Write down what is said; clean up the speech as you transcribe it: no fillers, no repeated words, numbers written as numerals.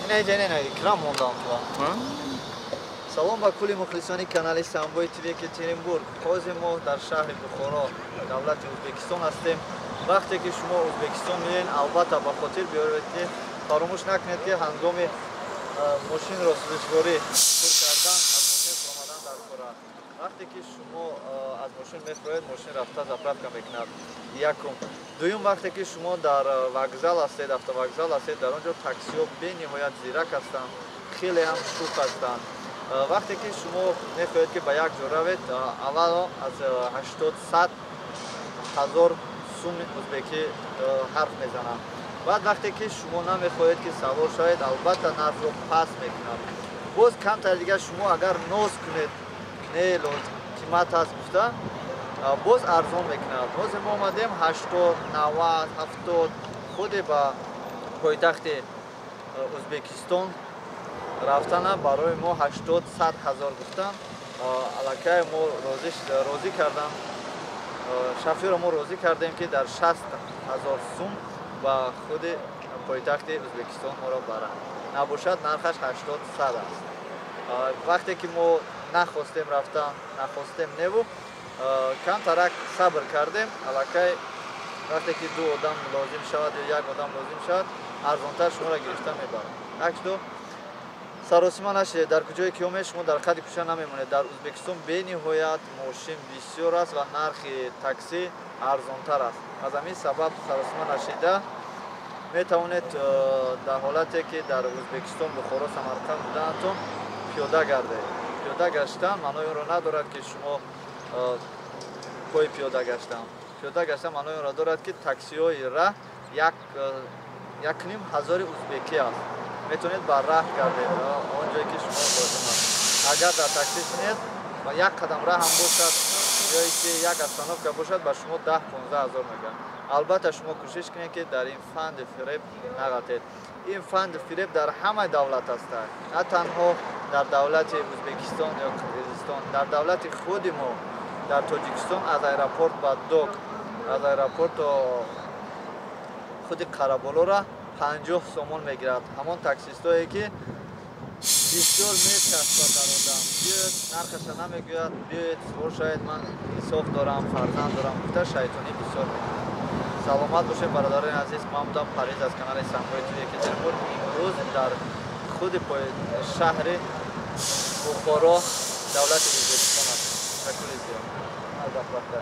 Не, экран мондам туа. Салом ба кулли мухлисони канали Самбои ТВ Екатеринбург. Ҳозир мо дар шаҳри Бухоро, давлати Ӯзбекистон ҳастем. Вақте ки шумо Ӯзбекистон меоед, албатта ба хотир биёред, ки фаромӯш накунед, ки ҳангоми мошинро сӯзишворӣ пур кардан аз мошин фуромадан дар кор аст. Вақте ки шумо аз мошин мефуроед, мошин рафта заправка мекунад. Якум. Дуюм, вақте ки шумо дар вокзал ҳастед, автовокзал ҳастед, дар он ҷо таксиҳо бениҳоят зирак ҳастанд, хеле ҳам шӯх ҳастанд. Вақте ки шумо мехоҳед, ки ба як ҷо равед, аввало аз 80-100 ҳазор суми ӯзбекӣ ҳарф мезананд. Баъд вақте ки шумо намехоҳед, ки савор шавед, албатта нархро паст мекунад. Боз камтар дигар шумо агар ноз кунед, не, қимат аст гуфта, боз арзон мекунад. Ҳозир мо омадем 80, 90, 70 худе ба пойтахти Ӯзбекистон рафтана барои мо 80-100 ҳазор гуфтан. Аллакай мо розӣ кардам, шофёрро мо розӣ кардем, ки дар 60 ҳазор сум ба худи пойтахти Ӯзбекистон моро барад. Набошад, нархаш 80-100 аст. Вақте ки мо нахостем рафтан, нахостем неву, камтарак сабр кардем, аллакай вақте ки ду одам лозим шавад ё як одам лозим шавад, арзонтар шуморо гирифта мебарад. Так что саросима нашед, дар куҷое ки омед, шумо дар қади кӯча намемонед. Дар Ӯзбекистон бениҳоят мошин бисёр аст ва нархи таксӣ арзонтар аст. Аз ҳамин сабаб саросима нашида метавонед, дар ҳолате ки дар Ӯзбекистон, Бухоро, Самарқанд будаантон, пиёда гардед. Пиёда гаштан маънои онро надорад, ки шумо пои пиёда гаштан. Пиёда гаштан маънои онро дорад, ки таксиҳои раҳ 1,5 ҳазори узбекӣ аст. Метавонед ба раҳ гардед он ҷое ки шумо лозим аст. Агар дар такси шинед ва як қадам раҳ ҳам бошад ё ки як остановка бошад, ба шумо 10-15 ҳазор мегӯянд. Албатта, шумо кӯшиш кунед, ки дар ин фанди фиреб нағалтед. Ин фанди фиреб дар ҳамаи давлат аст, на танҳо дар давлати Ӯзбекистон ё Қирғизистон. Дар давлати худи мо, дар Тоҷикистон, аз аэропорт ба Док, аз аэропорт то худи Қараболора 50 сомон мегирад. Ҳамон таксистое, ки бисёр мечаспад дар одам, биёед, нархаша намегӯяд, биёед, сувор шавед, ман инсоф дорам, фарзанд дорам гуфта, шайтонӣ бисёр мекунад. Саломат бошед, бародарони азиз. Ман будам Париз аз канали Самбои ТВ Екатеринбург. Имрӯз дар худи шаҳри Бухоро, давлати Ӯзбекистон аст. Ташаккури зиёд. Аз заправка.